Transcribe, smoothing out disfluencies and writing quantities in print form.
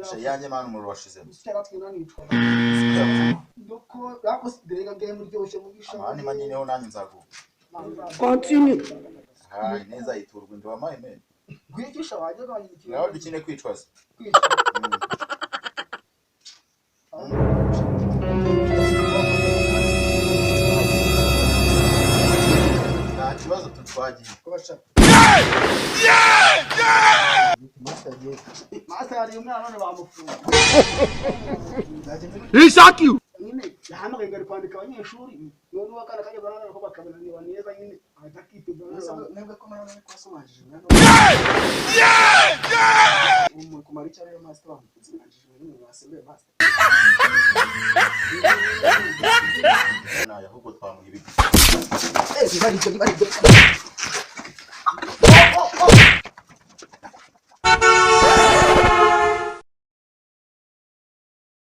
Sha yanjye man, umuriro washizemo. Amahani manini ho, nanjye nzaguha. Continue. Hayi neza, yiturwa inda wampaye men. Kwigisha wajya ugabanya ikintu. Nawe dukine kwicwa se. Kwica. Nta kibazo, tutwagiye. Master yariye umwana none bamufunga. He Nyine yahamagaye ngo ari kwandika abanyeshuri, none uwo akana kajya barara ko bakabona niba neza nyine ahita akitegura. Nubwo ko murabona ko wasobanjije umwe kumara icyo ariyo master bamuzinganjije n'umwe wasembuye master. Nayo ahubwo twamuha ibiti. Eh, biba ari ibyo, biba ari ibyo.